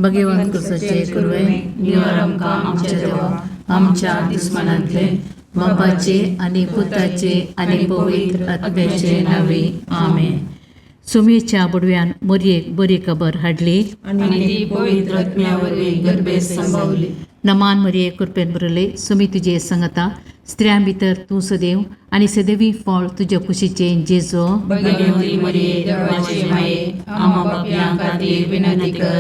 भगवंत कुसाचे कुरवे निवार आमकां आमच्या देवा आमच्या दुस्मानांतले बापाचे आनी पुताचे आनी पवित्र आत्म्याचे नावे आमेन. सुमेच्या बुडव्यान मोरयेक बरी खबर हाडली आनी ती पवित्र आत्म्या वरवीं गर्भेत संभवली. नमान मरिये कृपेन भरले सुमी तुजे संगता स्त्रियां भितर तूं सदैव आनी सदैवी फळ तुज्या कुशीचें जेजो. भगवती मरिये देवाचे माये आम्हा पापयां खातीर विनंती कर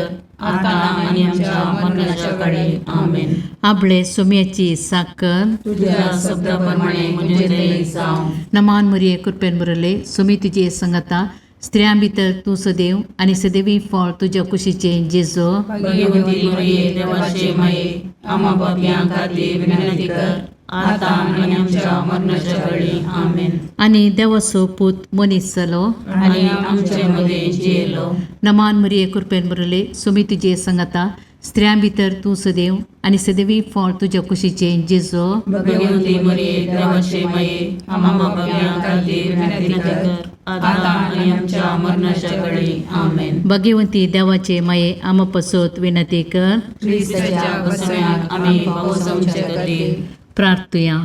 आता आनी आमच्या मरणाच्या काळी. आमेन. आपले सुम्याची साकर तुझ्या शब्दा प्रमाणे म्हणजे ते जावं. नमान मरिये कृपेन भरले सुमी तुजे संगता स्त्रियां भितर तूं सदैव आनी सदैवी फळ तुज्या कुशीचें जेजो. भगवती मरिये देवाचे माये आम्हा पापयां खातीर विनंती कर आता आनी आमच्या मरणाच्या काळी. आमेन. आनी देवाचो पूत मनीस जालो आनी आमचे मदें जियेलो. नमान मरिये कृपेन भरले सुमी तुजे संगता स्त्रियां भितर तूं सदैव आनी सदैवी फळ तुज्या कुशीचें जेजो. भगवती मरिये देवाचे माये आम्हा पापयां खातीर विनंती कर आता आनी आमच्या मरणाच्या काळी. आमेन. भगवंती देवाचे माये आमा पसत विनंती कर. क्रिस्ताच्या बसम्याक आमी पावसांचे खातीर. प्रार्थुया.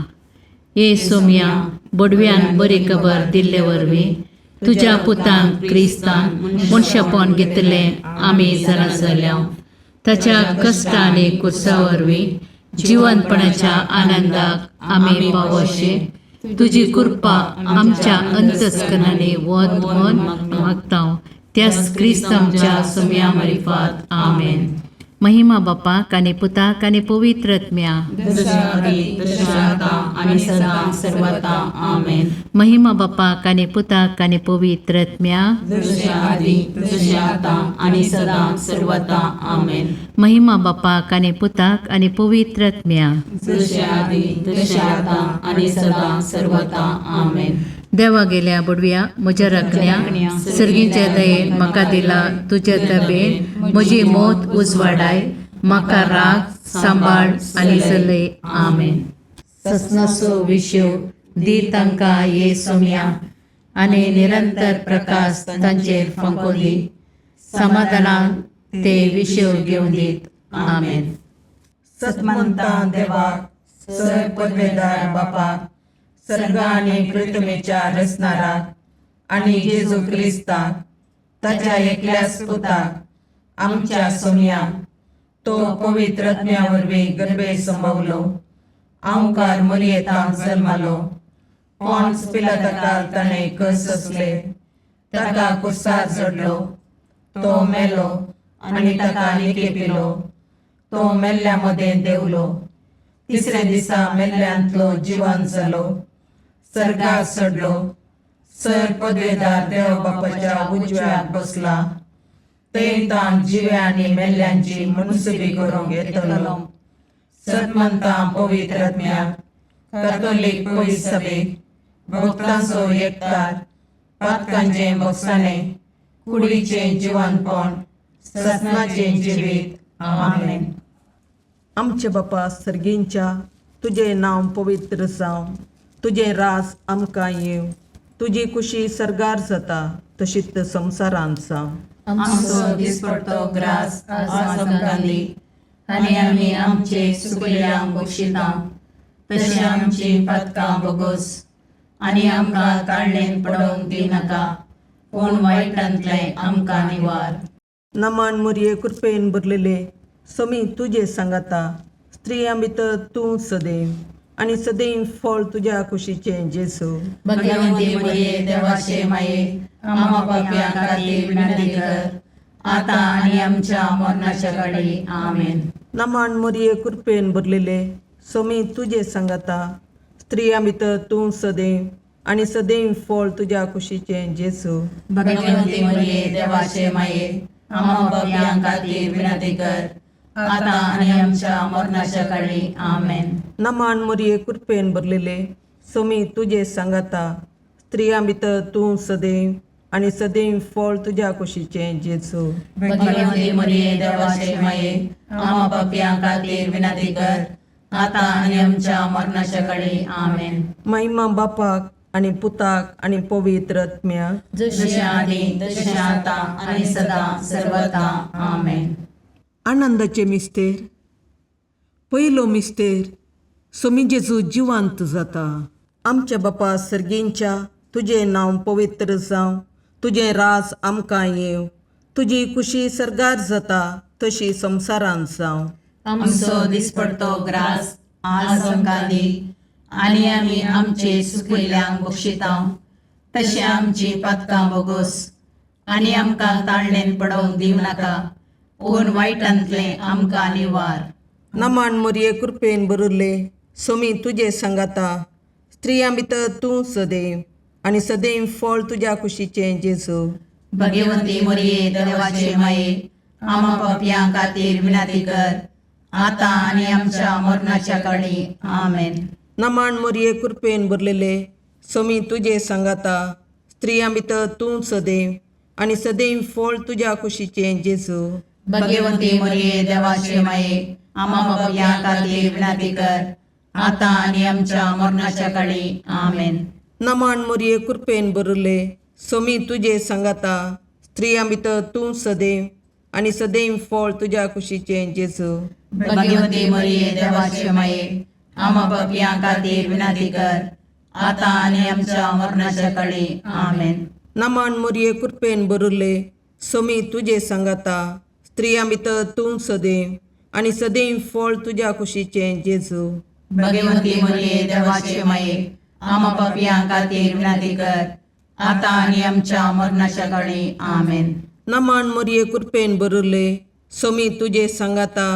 ये सोम्या बोडव्यान बरी खबर दिल्ले वरवीं तुज्या पुतान क्रिस्तान मनशापण घेतलें आमी जाणा जाल्या. ताच्या कश्ट आनी कुर्सा वरवीं जिवनपणाच्या आनंदाक आमी पावोशे तुजी कृपा आमच्या अंतस्करणांनी वत म्हण मागता त्याच क्रिस्त आमच्या सोम्या मारिफात. आमेन. महिमा बापाक आनी पुताक आनी पवित्र आत्म्या. जशा आदी तशें आता आनी सदां सर्वता. आमेन. महिमा बापाक आनी पुताक आनी पवित्र आत्म्या. जशें आदी तशें आतां आनी सदां सर्वता. आमेन. महिमा बापाक आनी पुताक आनी पवित्र आत्म्या. जशें आदी तशें आतां आनी सदां सर्वता. आमेन. देवा गेल्या बुडव्या म्हज्या राखण्या सर्गीच्या दयेन म्हाका दिला तुज्या तबेन म्हजी मौत उजवाडाय म्हाका राग सांबाळ आनी चलय. आमेन. ससनाचो विशेव दी तांकां ये सोम्या आनी निरंतर प्रकाश तांचेर फांको दी समाधानान ते विशेव घेवन दीत. आमेन. सतमंता देवाक सर पदवेदार बापाक सर्ग आनी पृथ्वीच्या रचणाराक आनी जेजू क्रिस्ताक ताच्या एकल्याच पुताक आमच्या सोमयाक तो पवित्र आत्म्या वरवीं गर्भे संभवलो आंवकार मरियेतांत जल्मालो पॉन्स पिलाताकाल ताणें कस सोंसले ताका कुर्सार चडलो तो मेलो आनी ताका निकेपिलो तो मेल्ल्या मदें देंवलो तिसऱ्या दिसा मेल्ल्यांतलो जिवन जालो सर्गार चडलो सर पदवेदार देव बापाच्या उजव्याक बसला थंय ताण जिव्या आनी मेल्ल्यांची मुनसुबी करूंक येतलो. सतमंता पवित्र आत्म्याक कॅथोलीक पवित्र सभेक भक्तांचो एकतार पातकांचें भोगसाणें कुडीचें जिवनपण ससनाचें जिवीत. आमेन. आमचे बापा सर्गींच्या तुजें नांव पवित्र जावं तुजें राज आमकां येवं तुजी कुशी सर्गार जाता तशीच संवसारांत जावं. आमचो दिसपडतो ग्रास आज आमकां दी आनी आमी आमचे सुकल्यांक बक्षिता तशें आमची पातकां बोगोस आनी आमकां ताळणेन पडोवंक दिनाका पूण वायटांतलें आमकां निवार. नमान मुरये कृपेन भरलेले समी तुजे सांगाता स्त्रियां भितर तूं सदैव आनी सदैव फळ तुज्या कुशीचें जेजू. भगवंती मरिये देवाचे माये आम्हा पापयां खातीर विनंती कर आता आनी आमच्या मरणाच्या काळी. आमेन. नमान मुरये कृपेन भरलेले समी तुजे सांगाता स्त्रियां भितर तूं सदैव आनी सदैव फळ तुज्या कुशीचें जेजू. भगवंती मरिये देवाचे माये आम्हा पापयां खातीर विनंती कर आता आनी आमच्या मरणाच्या काळी. आमेन. नमान मुरये कृपेन भरलेले समी तुजे सांगाता स्त्रियां भितर तूं सदैव आनी सदैव फळ तुज्या कुशीचें जेजू. भगवंती मरिये देवाचे माये आम्हा पापयां खातीर विनंती कर आता आनी आमच्या मरणाच्या काळी. आमेन. महिमा बापाक आनी पुताक आनी पवित्र आत्म्याक. जशें आदी तशें आतां आनी सदां सर्वता. आमेन. आनंदाचे मिस्तेर. पयलो मिस्तेर, सोमी जेजू जिवांत जाता. आमच्या बापा सर्गींच्या, तुजें नांव पवित्र जावं, तुजें राज आमकां येवं, तुजी खुशी सर्गार जाता तशी संवसारांत जावं. आमचो दिसपडतो ग्रास आज आमकां दी आनी आमी आमचे सुकिल्ल्यांक बक्षितांव तशें आमची पातकां बोगोस आनी आमकां ताळणेन पडोवंक दिवं नाका पूण वायटांतलें आमकां निवार. नमन मोरये, कृपेन भरिल्ले, सोमी तुजे सांगाता, स्त्रियां भितर तूं सदैव आनी सदैव फळ तुज्या कुशीचें जेजू. भगवंती मोरये, देवाचे माये, आमा पापयां खातीर विनंती कर आतां आनी आमच्या मरणाच्या काळी. आमेन. नमन मोरये, कृपेन भरलेले, सोमी तुजे सांगाता, स्त्रियां भितर तूं सदैव आनी सदैव फळ तुज्या कुशीचें जेजू. भगवंती मोरये, देवाचे माये, आमा पापयां खातीर विनंती कर आतां आनी आमच्या मरणाच्या काळी. आमेन. नमन मोरये, कृपेन भरिल्ले, सोमी तुजे सांगाता, स्त्रियां भितर तूं सदैव आनी सदैव फळ तुज्या कुशीचें जेजू. भगवंती मोरये, देवाचे माये, आमा पापयां खातीर विनंती कर आतां आनी आमच्या मरणाच्या काळी. आमेन. नमन मोरये, कृपेन भरिल्ले, सोमी तुजे सांगाता, स्त्रियां भितर तूं सदैव आनी सदैव फळ तुज्या कुशीचें जेजू. भगवंती मोरये, देवाचे माये, आमा पापयां खातीर विनंती कर आतां आनी आमच्या मरणाच्या काळी. आमेन. नमन मोरये, कृपेन भरिल्ले, सोमी तुजे सांगाता,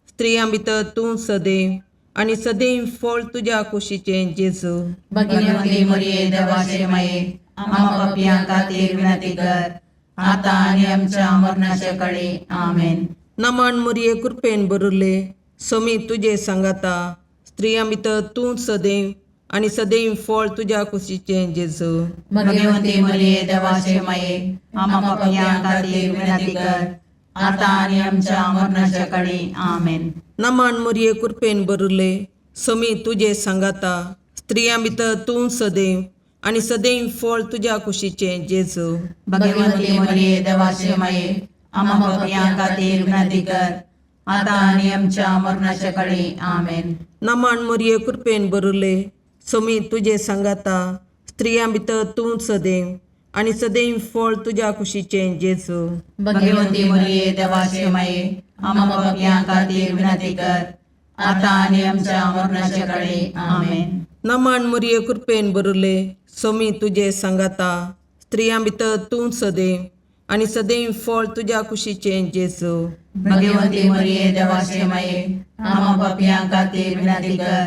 स्त्रियां भितर तूं सदैव आनी सदैव फळ तुज्या कुशीचें जेजू. भगवंती मोरये, देवाचे माये, आमा पापयां खातीर विनंती कर आतां आनी आमच्या मरणाच्या काळी. आमेन. नमन मोरये, कृपेन भरिल्ले, सोमी तुजे सांगाता, स्त्रियां भितर तूं सदैव आनी सदैव फळ तुज्या कुशीचें जेजू. भगवंती मोरये, देवाचे माये, आमा पापयां खातीर विनंती कर आतां आनी आमच्या मरणाच्या काळी. आमेन. नमन मोरये, कृपेन भरिल्ले, सोमी तुजे सांगाता, स्त्रियां भितर तूं सदैव आनी सदैव फळ तुज्या कुशीचें जेजू. भगवंती मोरये, देवाचे माये, आमा पापयां खातीर विनंती कर आतां आनी आमच्या मरणाच्या काळी. आमेन. नमन मोरये, कृपेन भरिल्ले, सोमी तुजे सांगाता, स्त्रियां भितर तूं सदैव आनी सदैव फळ तुज्या कुशीचें जेजू. भगवंती मोरये, देवाचे माये, आमा पापयां खातीर विनंती कर आतां आनी आमच्या मरणाच्या काळी. आमेन. नमन मोरये, कृपेन भरिल्ले, सोमी तुजे सांगाता, स्त्रियां भितर तूं सदैव आनी सदैव फळ तुज्या कुशीचें जेजू. भगवंती मोरये, देवाचे माये, आमा पापयां खातीर विनंती कर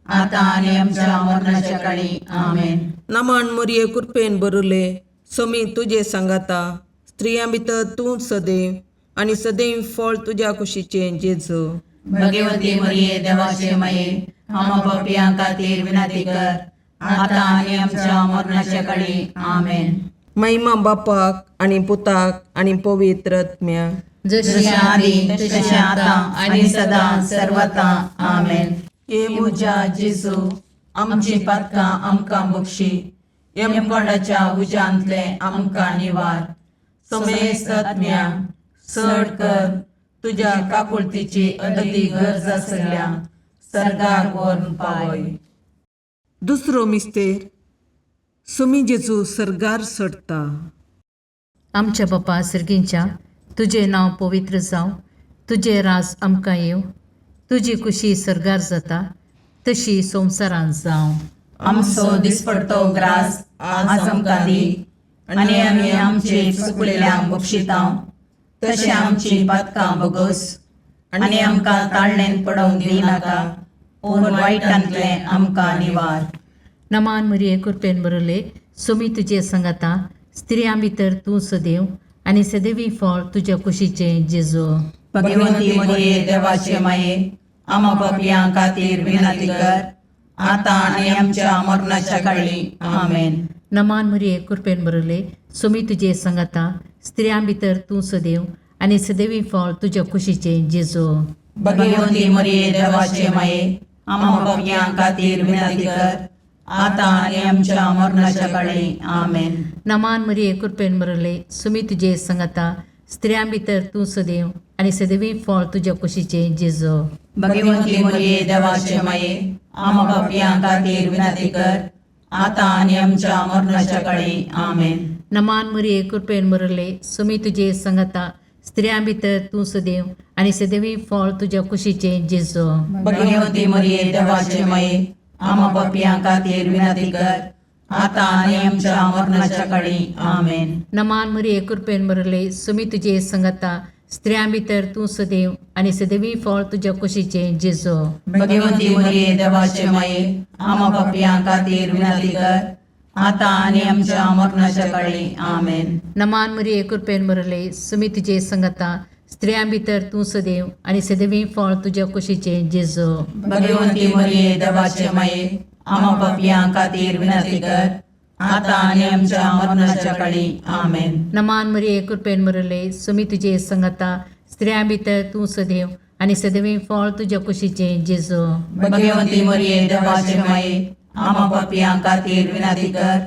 आतां आनी आमच्या मरणाच्या काळी. आमेन. नमन मोरये, कृपेन भरिल्ले, सोमी तुजे सांगाता, स्त्रियां भितर तूं सदैव आनी सदैव फळ तुज्या कुशीचें जेजू. भगवंती मोरये, देवाचे माये, आमा पापयां खातीर विनंती कर आतां आनी आमच्या मरणाच्या काळी. आमेन. महिमा बापाक आनी पुताक आनी पवित्र आत्म्याक. जशी जशें आदी तशें आतां आनी सदां सर्वता. आमेन. हे म्हज्या जेजू, आमची पातकां आमकां बक्षी, यमकोंडाच्या उज्यांतलें आमकां निवार, समेस्त आत्म्या चड कर तुज्या काकुळतीची अदती गरज आसल्या सर्गाक व्हरून पावय. दुसरो मिस्तेर, सोमी जेजू सर्गार चडटा. आमच्या बापा सर्गींच्या, तुजें नांव पवित्र जावं, तुजें राज आमकां येवं, तुजी खुशी सर्गार जाता तशी संवसारांत जावं. आमचो दिसपडतो ग्रास आज आमकां दी आनी आमी आमचे चुकलेल्यांक बक्षितांव तशें आमची पातकां बोगोस आनी आमकां ताळणेन पडोवंक दिवं नाका पूण वायटांतलें आमकां निवार. नमान मरिये, कृपेन बरले, सोमी तुजे संगाता, स्त्रियां भितर तूं सदैव आनी सदैवी फळ तुज्या कुशीचें जेजू. भगवंती मोरये, देवाचे माये, आमा पापयां खातीर विनंती कर आतां आनी आमच्या मरणाच्या काळी. आमेन. नमान मरिये, कृपेन बरले, सोमी तुजे संगाता, स्त्रियां भितर तूं सदैव आनी सदैवी फळ तुज्या कुशीचें जेजू. भगवंती मोरये, देवाचे माये, आमा पापयां खातीर विनंती कर आतां आनी आमच्या मरणाच्या काळी. आमेन. नमान मरिये, कृपेन बरले, सोमी तुजे संगाता, स्त्रियां भितर तूं सदैव आनी सदैवी फळ तुज्या कुशीचें जेजो. भगवंती मरिये देवाचे माये, आमा पापयां खातीर विनंती कर, आतां आनी आमच्या मरणाच्या काळी. आमेन. नमान मरिये, कृपेन भरले, सुमी तुजे संगता, स्त्रियां भितर तूं सदैव आनी सदैवी फळ तुज्या कुशीचें जेजो. भगवंती मरिये देवाचे माये, आमा पापयां खातीर विनंती कर, आतां आनी आमच्या मरणाच्या काळी. आमेन. नमान मरिये, कृपेन भरले, सुमी तुजे संगता, स्त्रियां भितर तूं सदैव आनी सदैवी फळ तुज्या कुशीचें जेजो. भगवंती मरिये देवाचे माये, आमा पापयां खातीर विनंती कर, आतां आनी आमच्या मरणाच्या काळी. आमेन. नमान मरिये, कृपेन भरले, सुमी तुजे संगता, स्त्रियां भितर तूं सदैव आनी सदैवी फळ तुज्या कुशीचें जेजो. भगवंती मरिये देवाचे माये, आमा पापयां खातीर विनंती कर, आतां आनी आमच्या मरणाच्या काळी. आमेन. नमान मरिये, कृपेन भरले, सुमी तुजे संगता, स्त्रियां भितर तूं सदैव आनी सदैवी फळ तुज्या कुशीचें जेजो. भगवंती मरिये देवाचे माये, आमा पापयां खातीर विनंती कर,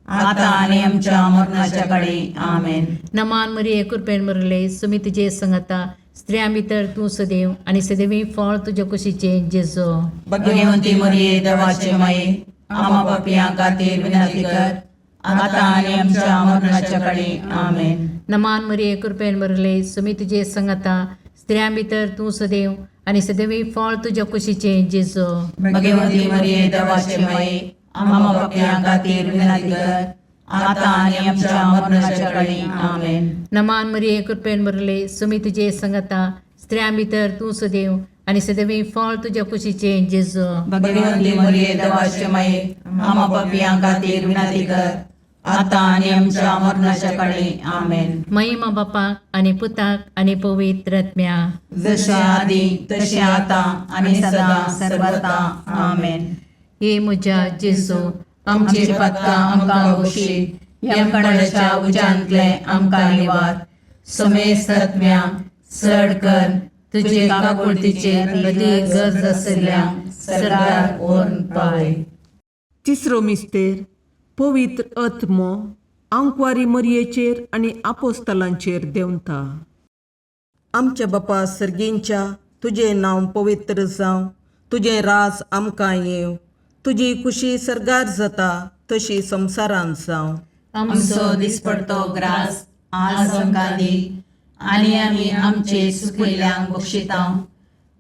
आतां आनी आमच्या मरणाच्या काळी. आमेन. नमान मरिये, कृपेन भरले, सुमी तुजे संगता, स्त्रियां भितर तूं सदैव आनी सदैवी फळ तुज्या कुशीचें जेजो. भगवंती मरिये देवाचे माये, आमा पापयां खातीर विनंती कर, आतां आनी आमच्या मरणाच्या काळी. आमेन. नमान मरिये, कृपेन भरले, सुमी तुजे संगता, स्त्रियां भितर तूं सदैव आनी सदैवी फळ तुज्या कुशीचें जेजो. भगवंती मरिये देवाचे माये, आमा पापयां खातीर विनंती कर, आतां आनी आमच्या मरणाच्या काळी. आमेन. नमान मरिये, कृपेन भरले, सुमी तुजे संगता, स्त्रियां भितर तूं सदैव आनी सदैवी फळ तुज्या कुशीचें जेजो. भगवंती मरिये देवाचे माये, आमा पापयां खातीर विनंती कर, आतां आनी आमच्या मरणाच्या काळी. आमेन. महिमा बापाक आनी पुताक आनी पवित्र आत्म्या. जशे आदी तशें आतां आनी सदां सर्वता. आमेन. हे म्हज्या जेजू, आमची पातकां आमकां बक्षी, यमकणाच्या उज्यांतले आमकां निवार, समेस्त आत्म्या चड कर तुजे काकुळतीचेर अदीक गरज आशिल्ल्या सरकार व्हरून पावय. तिसरो मिस्तेर पवित्र आत्मो आंकवारी मरयेचेर आनी आपोस्तलांचेर देंवता. आमच्या बापा सर्गींच्या, तुजें नांव पवित्र जावं, तुजें राज आमकां येवं, तुजी खुशी सर्गार जाता तशी संवसारांत जावं. आमचो दिसपडतो ग्रास आज आमकां दी, आनी आमी आमचे सुकिल्ल्यांक बक्षिता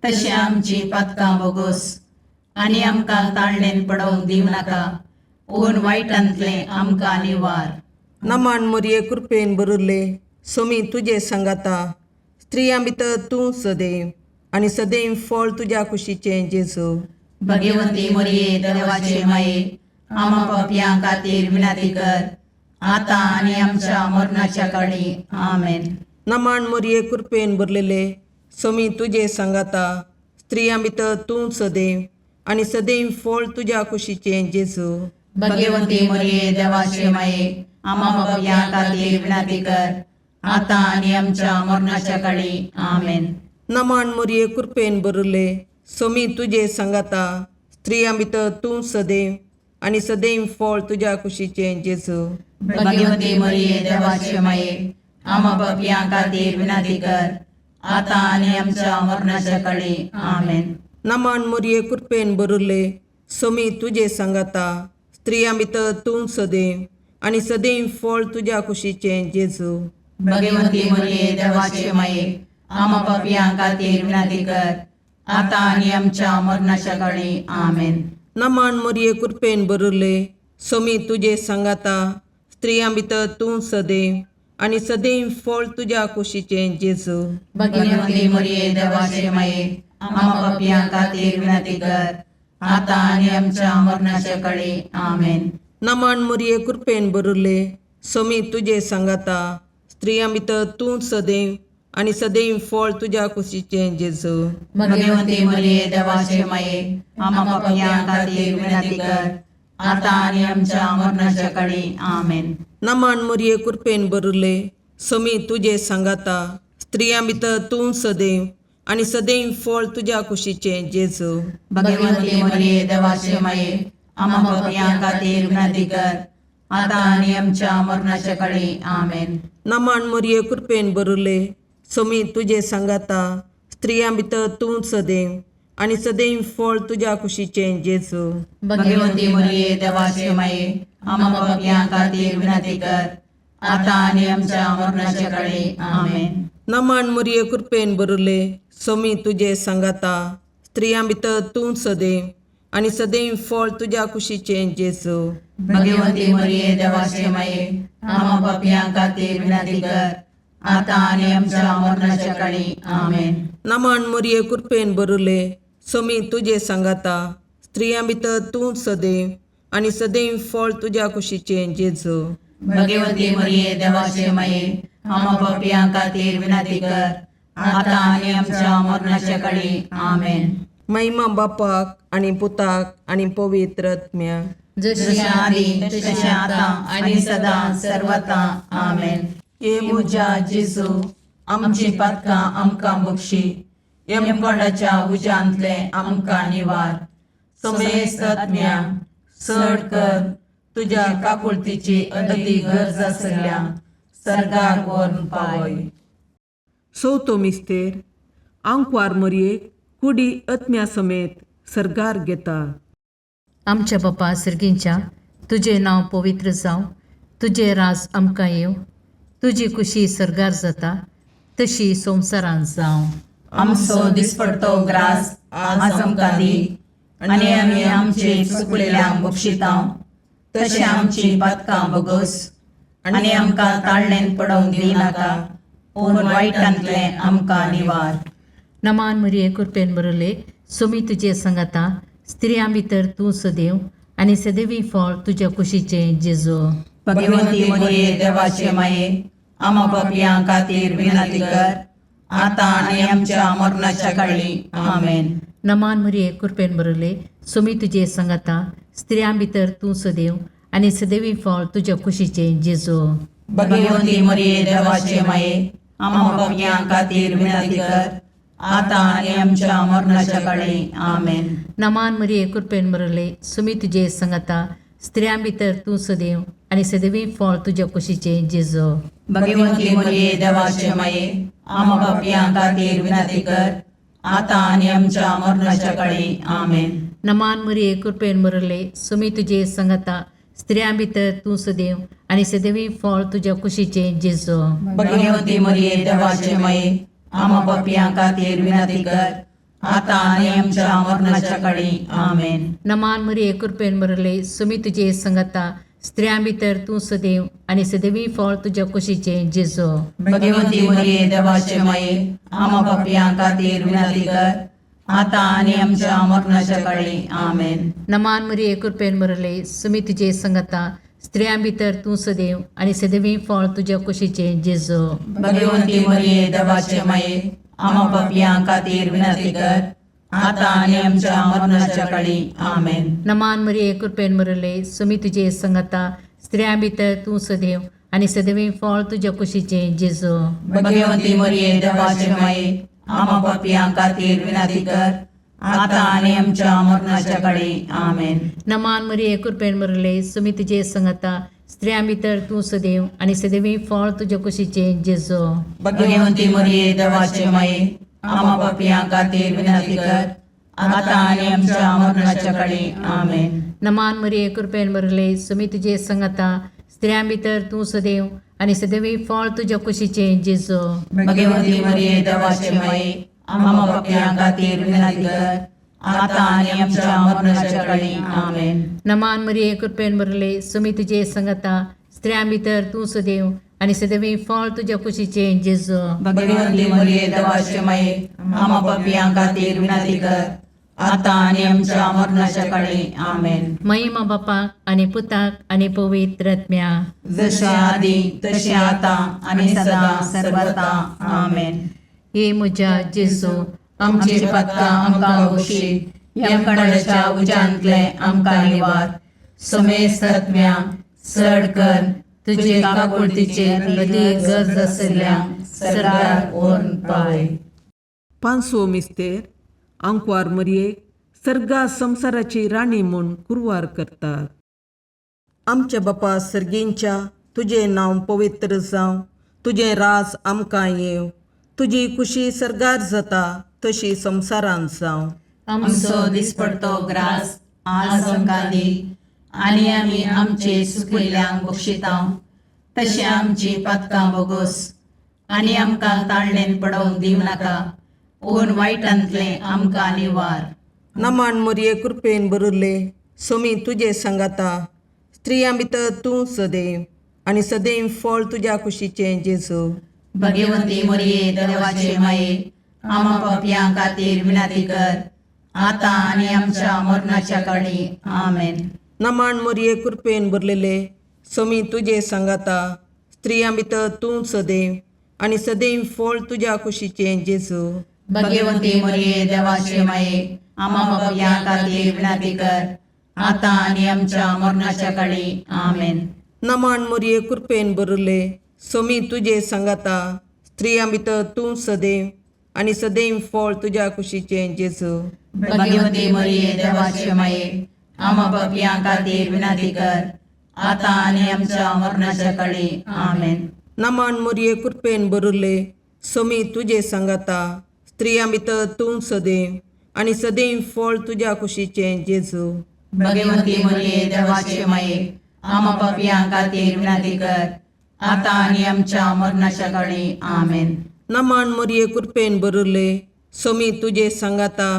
तशें आमची पातकां बोगोस, आनी आमकां ताळणेन पडोवंक दिवं नाका, पूण वायटांतलें आमकां निवार. नमान मरये, कृपेन भरिल्ले, सोमी तुजे सांगाता, स्त्रियां भितर तूं सदैव आनी सदैव फळ तुज्या कुशीचें जेजू. भगवंती मरिये देवाचे माये, आमा पापयां खातीर विनंती कर, आतां आनी आमच्या मरणाच्या काळी. आमेन. नमान मरये, कृपेन भरलेले, सोमी तुजे सांगाता, स्त्रियां भितर तूं सदैव आनी सदैव फळ तुज्या कुशीचें जेजू. भगवंती मरिये देवाचे माये, आमा पापयां खातीर विनंती कर, आतां आनी आमच्या मरणाच्या काळी. आमेन. नमान मरये, कृपेन भरिल्ले, सोमी तुजे सांगाता, स्त्रियां भितर तूं सदैव आनी सदैव फळ तुज्या कुशीचें जेजू. भगवंती मरिये देवाचे माये, आमा पापयां खातीर विनंती कर, आतां आनी आमच्या मरणाच्या काळी. आमेन. नमान मरये, कृपेन भरिल्ले, सोमी तुजे सांगाता, स्त्रियां भितर तूं सदैव आनी सदैव फळ तुज्या कुशीचें जेजू. भगवंती मरिये देवाचे माये, आमा पापयां खातीर विनंती कर, आतां आनी आमच्या मरणाच्या काळी. आमेन. नमान मरये, कृपेन भरिल्ले, सोमी तुजे सांगाता, स्त्रियां भितर तूं सदैव आनी सदैव फळ तुज्या कुशीचें जेजू. भगवंती मरिये देवाचे माये, आमा पापयां खातीर विनंती कर, आतां आनी आमच्या मरणाच्या काळी. आमेन. नमान मरये, कृपेन भरिल्ले, सोमी तुजे सांगाता, स्त्रियां भितर तूं सदैव आनी सदैव फळ तुज्या कुशीचें जेजू. भगवंती मरिये देवाचे माये, आमा पापयां खातीर विनंती कर, आतां आनी आमच्या मरणाच्या काळी. आमेन. नमान मरये, कृपेन भरिल्ले, सोमी तुजे सांगाता, स्त्रियां भितर तूं सदैव आनी सदैव फळ तुज्या कुशीचें जेजू. भगवंती मरिये देवाचे माये, आमा पापयां खातीर विनंती कर, आतां आनी आमच्या मरणाच्या काळी. आमेन. नमन मोरये, कृपेन बरुले, सोमी तुजे सांगाता, स्त्रियां भितर तूं सदैव आनी सदैव फळ तुज्या कुशीचें जेजू. भगवंती मरिये, देवाचे माये, आम्हा पापयां खातीर विनंती कर, आतां आनी आमच्या मरणाच्या काळी. आमेन. नमन मोरये, कृपेन बरुले, सोमी तुजे सांगाता, स्त्रियां भितर तूं सदैव आनी सदैव फळ तुज्या कुशीचें जेजू. भगवंती मरिये, देवाचे माये, आम्हा पापयां खातीर विनंती कर, आतां आनी आमच्या मरणाच्या काळी. आमेन. नमन मोरये, कृपेन बरुले, सोमी तुजे सांगाता, स्त्रियां भितर तूं सदैव आनी सदैव फळ तुज्या कुशीचें जेजू. भगवंती मरिये, देवाचे माये, आम्हा पापयां खातीर विनंती कर, आतां आनी आमच्या मरणाच्या काळी. आमेन. महिमा बापाक आनी पुताक आनी पवित्र आत्म्याक. जशी जशें आदी तशें आतां आनी सदां सर्वता. आमेन. हे म्हज्या जेजू, आमची पातकां आमकां बक्षी, यमकोंडाच्या उज्यांतले आमकां निवार, समेस्त आत्म्या चड कर तुज्या काकुळतीची अदी गरज आसल्या सर्गार व्हरून पावय. चवथो मिस्तेर, आंकवार मोरयेक कुडी आत्म्या समेत सर्गार घेता. आमच्या बापा सर्गींच्या, तुजें नांव पवित्र जावं, तुजें राज आमकां येवं, तुजी कुशी सर्गार जाता तशी संवसारांत जावं. आमचो दिसपडतो ग्रास आज आमकां दी, आनी आमी आमचे चुकलेल्यांक बक्षितां तशें आमची पातकां बगस, आनी आमकां ताळणेन पडोवंक दिनाका, पूण वायटांतलें आमकां निवार. नमान मरिये, कृपेन बरले, सुमी तुजे सांगाता, स्त्रियां भितर तूं सदैव आनी सदैवी फळ तुज्या कुशीचें जेजू. भगवंती मरिये, देवाचे माये, आमा पापयां खातीर विनंती कर, आतां आनी आमच्या मरणाच्या काळी. आमेन. नमान मरिये, कृपेन बरले, सुमी तुजे सांगाता, स्त्रियां भितर तूं सदैव आनी सदैवी फळ तुज्या कुशीचें जेजू. भगवंती मरिये, देवाचे माये, आमा पापयां खातीर विनंती कर, आतां आनी आमच्या मरणाच्या काळी. आमेन. नमान मरिये, कृपेन बरले, सुमी तुजे सांगाता, स्त्रियां भितर तूं सदैव आनी सदैवी फळ तुज्या कुशीचें जेजू. भगवंती मरिये, देवाचे माये, आमा पापयां खातीर विनंती कर, आतां आनी आमच्या मरणाच्या काळी. आमेन. नमान मरिये, कृपेन बरले, सुमी तुजे सांगाता, स्त्रियां भितर तूं सदैव आनी सदैवी फळ तुज्या कुशीचें जेजू. भगवंती मरिये, देवाचे माये, आमा पापयां खातीर विनंती कर, आतां आनी आमच्या मरणाच्या काळी. आमेन. नमान मरिये, कृपेन बरले, सुमी तुजे सांगाता, स्त्रियां भितर तूं सदैव आनी सदैवी फळ तुज्या कुशीचें जेजू. भगवंती मरिये, देवाचे माये, आमा पापयां खातीर विनंती कर, आतां आनी आमच्या मरणाच्या काळी. आमेन. नमान मरिये, कृपेन बरले, सुमी तुजे सांगाता, स्त्रियां भितर तूं सदैव आनी सदैवी फळ तुज्या कुशीचें जेजू. भगवंती मरिये, देवाचे माये, आमा पापयां खातीर विनंती कर, आतां आनी आमच्या मरणाच्या काळी. आमेन. नमान मरिये, कृपेन बरले, सुमी तुजे सांगाता, स्त्रियां भितर तूं सदैव आनी सदैवी फळ तुज्या कुशीचें जेजू. भगवंती मरिये, देवाचे माये, आमा पापयां खातीर विनंती कर, आतां आनी आमच्या मरणाच्या काळी. आमेन. नमान मरिये, कृपेन बरले, सुमी तुजे सांगाता, स्त्रियां भितर तूं सदैव आनी सदैवी फळ तुज्या कुशीचें जेजू. भगवंती मरिये, देवाचे माये, आमा पापयां खातीर विनंती कर, आतां आनी आमच्या मरणाच्या काळी. आमेन. नमान मरिये, कृपेन बरले, सुमी तुजे सांगाता, स्त्रियां भितर तूं सदैव आनी सदैवी फळ तुज्या कुशीचें जेजू. भगवंती मरिये, देवाचे माये, आमा पापयां खातीर विनंती कर, आतां आनी आमच्या मरणाच्या काळी. आमेन. नमान मरिये, कृपेन बरले, सुमी तुजे सांगाता, स्त्रियां भितर तूं सदैव आनी सदैवी फळ तुज्या कुशीचें जेजू. भगवंती मरिये, देवाचे माये, आमा पापयां खातीर विनंती कर, आतां आनी आमच्या मरणाच्या काळी. आमेन. महिमा बापाक आनी पुताक आनी पवित्र आत्म्या. जशें आदी तशें आतां आनी सदां सर्वता. आमेन. हे म्हज्या जेजू, आमची पातकां आमकां बक्षी, यमकंडाच्या उज्यांतले आमकां निवार, समेस्त आत्म्या चड कर तुजे काकुळतीचे अदी गरज आशिल्ल्या सरकार व्हरून पावय. पांचवो मिस्तेर, आंकवार मरयेक सर्गा संवसाराची राणी म्हूण कुरवार करतात. आमच्या बापा सर्गींच्या, तुजें नांव पवित्र जावं, तुजें राज आमकां येवं, तुजी कुशी सर्गार जाता तशी संवसारांत जावं. आमचो दिसपडतो ग्रास आज आमकां दी आनी आमी आमचे सुकिल्ल्यांक बक्षिता तशें आमची पातकां बोगोस आनी आमकां ताळणेन पडोवंक दिवं नाका, पूण वायटांतलें आमकां निवार. नमन मोरये, कृपेन भरिल्ले, सोमी तुजे सांगाता, स्त्रियां भितर तूं सदैव आनी सदैव फळ तुज्या कुशीचें जेजू. भगवंती मोरये, देवाचे माये, आमा पापयां खातीर विनंती कर, आतां आनी आमच्या मरणाच्या काळी. आमेन. नमन मोरये, कृपेन भरलेले, सोमी तुजे सांगाता, स्त्रियां भितर तूं सदैव आनी सदैव फळ तुज्या कुशीचें जेजू. भगवंती मोरये, देवाचे माये, आमा पापयां खातीर विनंती कर, आतां आनी आमच्या मरणाच्या काळी. आमेन. नमन मोरये, कृपेन भरिल्ले, सोमी तुजे सांगाता, स्त्रियां भितर तूं सदैव आनी सदैव फळ तुज्या कुशीचें जेजू. भगवंती मोरये, देवाचे माये, आमा पापयां खातीर विनंती कर, आतां आनी आमच्या मरणाच्या काळी. आमेन. नमन मोरये, कृपेन भरिल्ले, सोमी तुजे सांगाता, स्त्रियां भितर तूं सदैव आनी सदैव फळ तुज्या कुशीचें जेजू. भगवंती मोरये, देवाचे माये, आमा पापयां खातीर विनंती कर, आतां आनी आमच्या मरणाच्या काळी. आमेन. नमन मोरये, कृपेन भरिल्ले, सोमी तुजे सांगाता,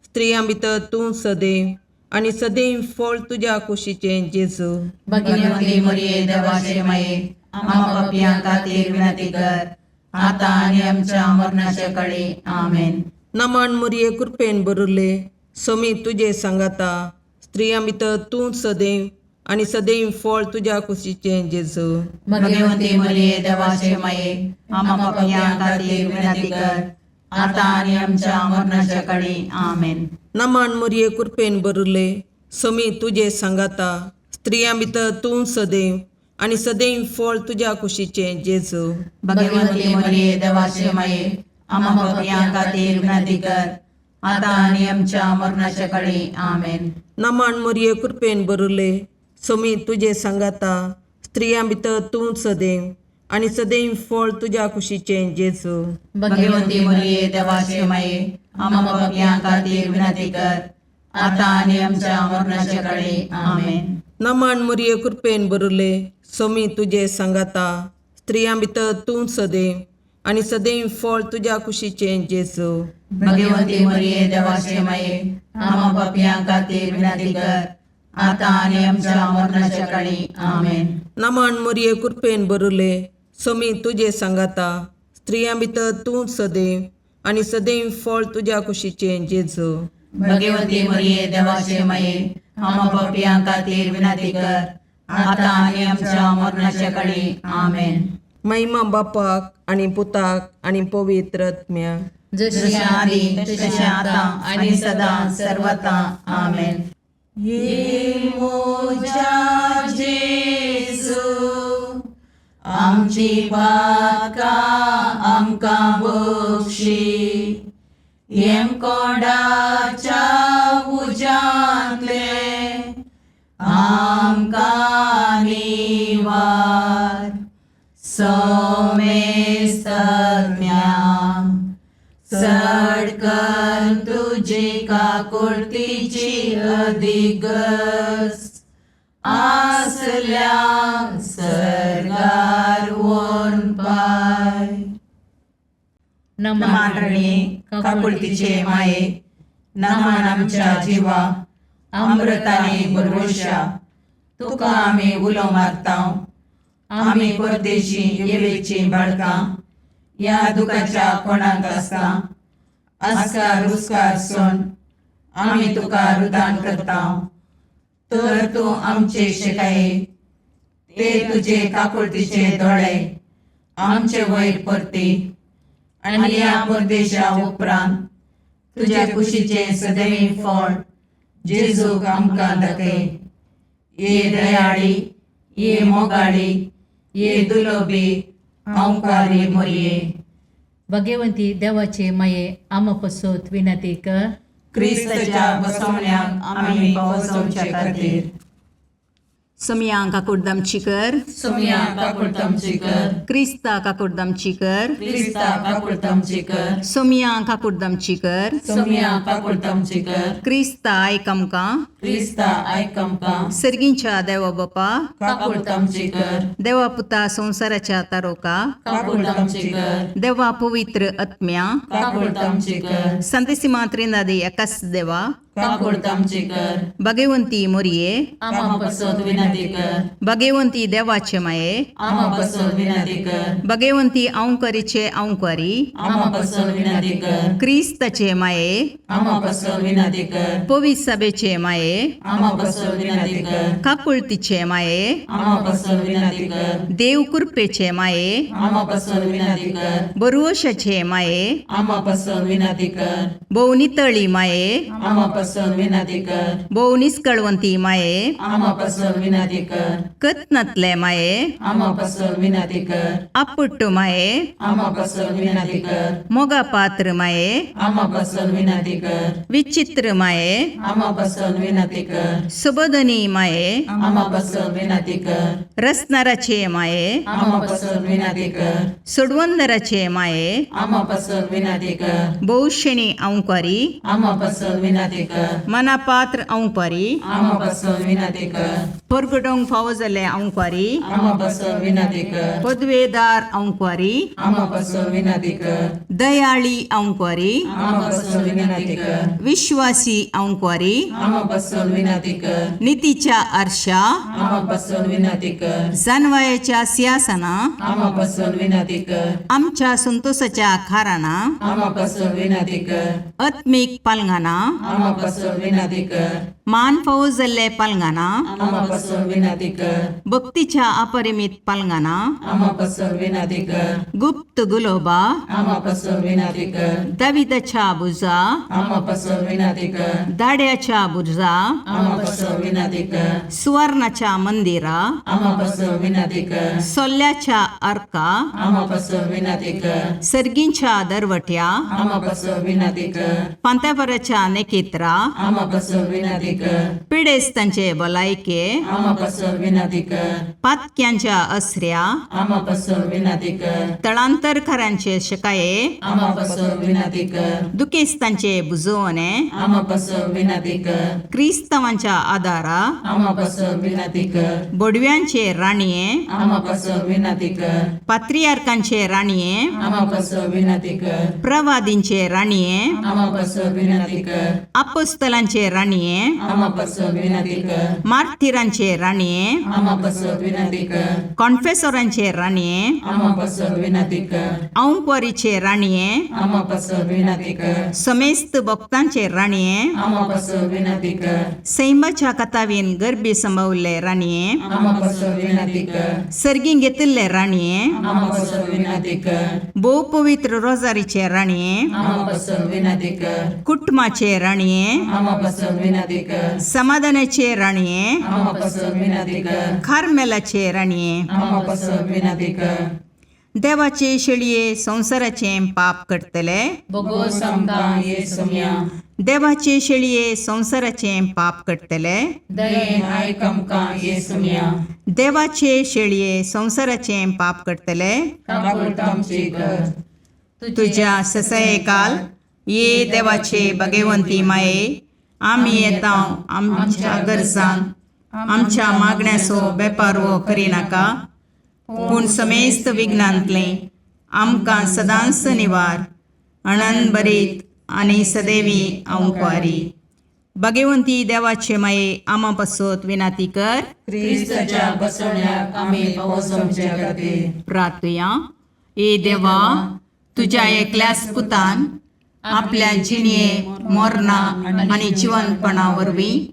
स्त्रियां भितर तूं सदैव आनी सदैव फळ तुज्या कुशीचें जेजू. भगवंती मोरये, देवाचे माये, आमा पापयां खातीर विनंती कर, आतां आनी आमच्या मरणाच्या काळी. आमेन. नमन मोरये, कृपेन भरिल्ले, सोमी तुजे सांगाता, स्त्रियां भितर तूं सदैव आनी सदैव फळ तुज्या कुशीचें जेजू. भगवंती मोरये, देवाचे माये, आमा पापयां खातीर विनंती कर, आतां आनी आमच्या मरणाच्या काळी. आमेन. नमन मोरये, कृपेन भरिल्ले, सोमी तुजे सांगाता, स्त्रियां भितर तूं सदैव आनी सदैव फळ तुज्या कुशीचें जेजू. भगवंती मोरये, देवाचे माये, आमा पापयां खातीर विनंती कर, आतां आनी आमच्या मरणाच्या काळी. आमेन. नमन मोरये, कृपेन भरिल्ले, सोमी तुजे सांगाता, स्त्रियां भितर तूं सदैव आनी सदैव फळ तुज्या कुशीचें जेजू. भगवंती मोरये, देवाचे माये, आमा पापयां खातीर विनंती कर, आतां आनी आमच्या मरणाच्या काळी. आमेन. नमन मोरये, कृपेन भरिल्ले, सोमी तुजे सांगाता, स्त्रियां भितर तूं सदैव आनी सदैव फळ तुज्या कुशीचें जेजू. भगवंती मोरये, देवाचे माये, आमा पापयां खातीर विनंती कर, आतां आनी आमच्या मरणाच्या काळी. आमेन. नमन मोरये, कृपेन भरिल्ले, सोमी तुजे सांगाता, स्त्रियां भितर तूं सदैव आनी सदैव फळ तुज्या कुशीचें जेजू. भगवंती मोरये, देवाचे माये, आमा पापयां खातीर विनंती कर, आतां आनी आमच्या मरणाच्या काळी. आमेन. महिमा बापाक आनी पुताक आनी पवित्र आत्म्याक. जशें आदी तशें आतां आनी सदां सर्वता. आमेन. ये मोजा जेजू, आमची पातकां आमकां बक्षी, येमकोंडाच्या उज्यांतले आमकां निवार, सोमेस्तज्ञा चड कर तुजी काकुळतीची अधिगस आसल्या सर्गार वोन पाय. नमान रणी काकुळतीचे माये, नमान आमच्या जिवा अमृताने भरवशा, तुका आमी उलो मारता. आमी परदेशी येवेची बाळकां ह्या दुखाच्या कोणाक आसता आस्कार रुस्कार सोन आमी तुका रुदान करता, तर तूं आमचे शिकाये ते तुजे काकुळतीचे दोळे आमचे वयर परती आनी ह्या परदेशा उपरांत तुज्या कुशीचें सदैव फळ जेजूक आमकां दाखय. ये दयाळी, ये मोगाळी, ये दुलोबी अंकारी मोरये. भगवंती देवाचे माये, आमा पसत विनंती कर. क्रिस्ताच्या बसवण्याक आमी पावसवचे खातीर. सोमया काकुडदामची कर. सोमया काकुळतामची कर. क्रिस्ता काकुडदामची कर. क्रिस्ता काकुळतामची कर. सोमया काकुडदामची कर. सोमया काकुळतामची कर. क्रिस्ता आयक आमकां. क्रिस्ता आयक आमकां. सर्गींच्या देवा बापा, काकुळतामची कर. देवा पुता संवसाराच्या तारोका, काकुळतामची कर. देवा पवित्र आत्म्या, काकुळतामची कर. संतेसिमा त्रिनादी एकाच देवा, काकुळतामची कर. भगवंती मोरये, आमा पसत विनंती कर. भगवंती देवाचे माये, आमा पसत विनंती कर. भगवंती अंकरीचे अंकरी, आमा पसत विनंती कर. क्रिस्ताचे माये, आमा पसत विनंती कर. पवित्र सभेचे माये, आमा पसत विनंती कर. काकुळतीचे माये, आमा पसत विनंती कर. देव कृपेचे माये, आमा पसत विनंती कर. बरुवशाचे माये, आमा पसत विनंती कर. भोव नितळी माये, आमा पसत विनंती कर. भोव निस्कळवंती माये, आमा पसत विनंती कर. कत्नातले माये, आमा पसत विनंती कर. आपुट्ट माये, आमा पसत विनंती कर. मोगा पात्र माये, आमा पसत विनंती कर. विचित्र माये, आमा पसत विनंती कर. सुबोधनी माये, आमा पसत विनंती कर. रसनाराचे माये, आमा पसत विनंती कर. सोडवंदराचे माये, आमा पसत विनंती कर. भोवशेणी अंकारी, आमा पसत विनंती कर. मनापात्र अंकारी, आमा पसत विनंती कर. परगटोंक फावो जाल्ले अंकारी, आमा पसत विनंती कर. पदवेदार अंकारी, आमा पसत विनंती कर. दयाळी अंकारी, आमा पसत विनंती कर. विश्वासी अंकारी, आमा पसत विनंती कर. नितीच्या आरशा, आमा पसत विनंती कर. जानवायाच्या सिंहासना, आमा पसत विनंती कर. आमच्या संतोषाच्या खाराना, आमा पसत विनंती कर. आत्मीक पालंगाना, आमा पसत विनंती कर. मान फावो जाल्ले पालंगाना, आमा पसत विनंती कर. भक्तीच्या अपरिमित पालंगाना, आमा पसत विनंती कर. गुप्त गुलोबा, आमा पसत विनंती कर. दाविदाच्या बुजा, आमा पसत विनंती कर. दाड्याच्या बुजा, आमा पसत विनंती कर. सुवर्णाच्या मंदिरा, आमा पसत विनंती कर. सोल्ल्याच्या अर्का, आमा पसत विनंती कर. सर्गींच्या दरवट्या, आमा पसत विनंती कर. पांत्यापराच्या नेकेत्रा, आमा पसत विनंती कर. पिडेस्तांचे भलायके, आमा पसत विनंती कर. पातक्यांच्या असऱ्या, आमा पसत विनंती कर. तळांतरकारांचे शकाये, आमा पसत विनंती कर. दुखेस्तांचे बुजवणे, आमा पसत विनंती कर. क्रिस्तांवांच्या आदारा, आमा पसत विनंती कर. बोडव्यांचे राणये, आमा पसत विनंती कर. पात्रियार्कांचे राणये, आमा पसत विनंती कर. प्रवादींचे राणये, आमा पसत विनंती कर. अपोस्तलांचे राणये, आमा पसत विनंती कर. मार्थिरांचे राणये, आमा पसत विनंती कर. कॉन्फेसोरांचे राणये, आमा पसत विनंती कर. औंकवारीचे राणये, आमा पसत विनंती कर. समेस्त भक्तांचे राणये, आमा पसत विनंती कर. सैमाच्या कथावीन गर्भी संभवल्ले राणये, आमा पसत विनंती कर. सर्गीं घेतिल्ले राणये, आमा पसत विनंती कर. भोव पवित्र रोजारीचे राणये, आमा पसत विनंती कर. कुटुंबाचे राणये, आमा पसत विनंती कर. समाधानाचे राणये, आमा पसत विनंती कर. कार्मेलाचे राणये, आमा पसत विनंती कर. देवाचे शेळये संवसाराचें पाप करतले, बोगोस आमकां ये सोम्या. देवाचे शेळये संवसाराचें पाप करतले, दयेन आयक आमकां ये सोम्या. देवाचे शेळये संवसाराचें पाप करतले, काकुळतामची कर. तुज्या ससयकाल ये देवाचे भगवंती माये, आमी येता आमच्या गरजान आमच्या मागण्याचो बेपारवो करिनाका, पूण समेस्त विघ्नांतलें आमकां सदांच निवार अणन बरीत आनी सदैवी अंकवारी. भगवंती देवाचे माये, आमा पासत विनाती कर. क्रिस्ताच्या बसवण्याक आमी पावस आमच्या खातीर. प्रार्थुया. ए देवा, तुज्या एकल्याच पुतान आपल्या जिणये मोरना आनी जिवनपणा वरवीं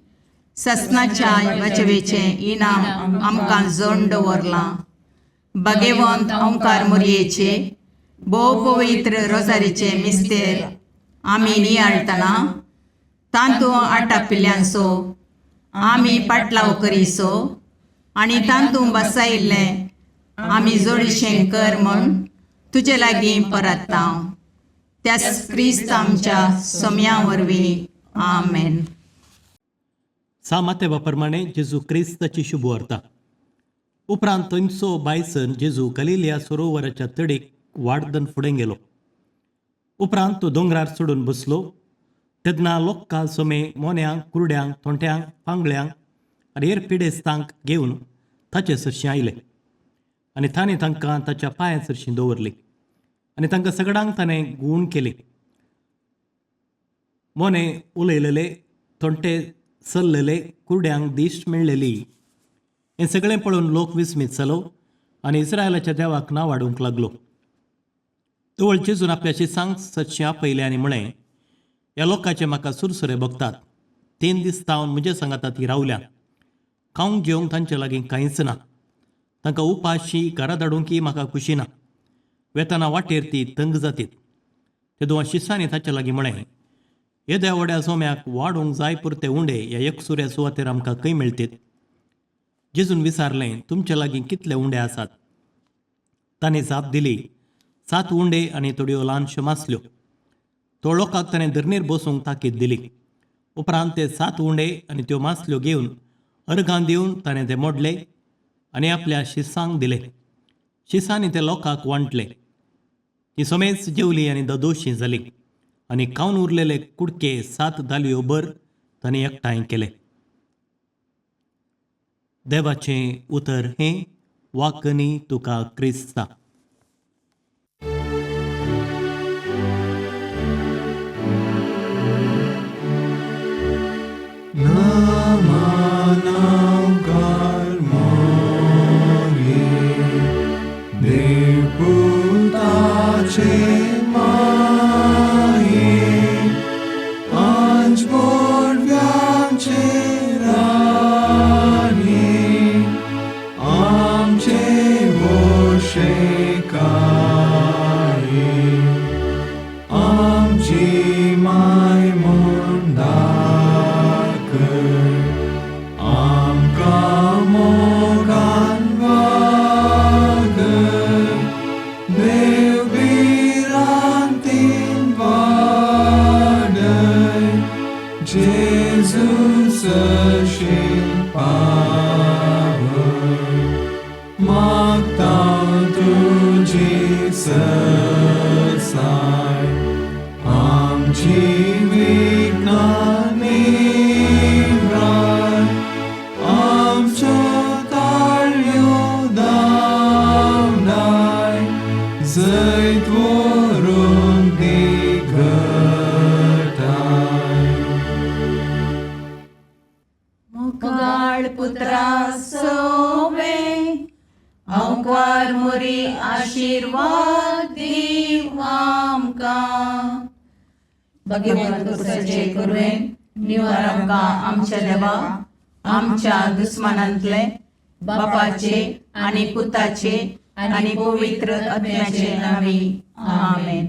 ससनाच्या वाचवेचें इनाम आमकां जोड दवरलां. भगवंत ओंकार मोरयेचे भोव पवित्र रोजारीचे मिस्तेर आमी नियाळटना तांतू आटापिल्ल्यांचो आमी पाटलाव करीसो आनी तांतू बसायिल्लें आमी जोडीशें कर म्हूण तुजे लागीं परत्ता, त्याच क्रिस्त आमच्या सोम्या वरवीं. आमेन. सा मातेवा प्रमाणे जेजू क्रिस्ताची शुभवार्ता. उपरांत थंयचो बायसन जेजू गलिलिया सरोवराच्या तडीक वाडदन फुडें गेलो. उपरांत तो दोंगरार चडून बसलो. तेन्ना लोकां सोमे मोन्यांक, कुरड्यांक, थोंट्यांक, पांगळ्यांक आनी हेर पिडेस्तांक घेवन ताचे सरशीं आयले आनी ताणें तांकां ताच्या पांया सरशीं दवरली आनी तांकां सगळ्यांक ताणें गूण केली. मोने उलयलेले, थोंटे चल्लेले, कुरड्यांक दिश्ट मेळ्ळेली, हें सगळें पळोवन लोक विस्मीत जालो आनी इस्रायलाच्या देवाक नांव वाडूंक लागलो. तवळ जेजून आपल्या शिसांक सदशें आपयलें आनी म्हळें, ह्या लोकांचे म्हाका सुरसुरे भोगतात. 3 दीस तावन म्हजे सांगाता ती रावल्या. खावंक जेवंक तांचे लागीं कांयच ना. तांकां उपाशी घरा धाडूंक म्हाका खुशी ना. वेताना वाटेर ती तंग जातीत. तेदों शिसांनी ताचे लागीं म्हळें, येद्या व्हड्या सोम्याक वाडोवंक जाय पुरते उंडे ह्या एकसुऱ्या सुवातेर आमकां खंय मेळटीत? जेजून विचारलें, तुमचे लागीं कितले उंडे आसात? ताणें जाप दिली, 7 उंडे आनी थोड्यो ल्हानश्यो मासल्यो. तो लोकांक ताणें धरणीर बसूंक ताकीद दिली. उपरांत ते 7 उंडे आनी त्यो मासल्यो घेवन अर्गां दिवन ताणें ते मोडले आनी आपल्या शिसांक दिले. शिसांनी ते लोकांक वांटले. ती सोमेच जेवली आनी ददोशी जाली आनी खावन उरलेले कुडके 7 दालयो भर ताणें एकठांय केले. देवाचें उतर हें. वाकनी तुका क्रिस्ता. आमच्या दुस्मानांतले बापाचे आनी पुताचे आनी पवित्र आत्म्याचे नांवी. आमेन.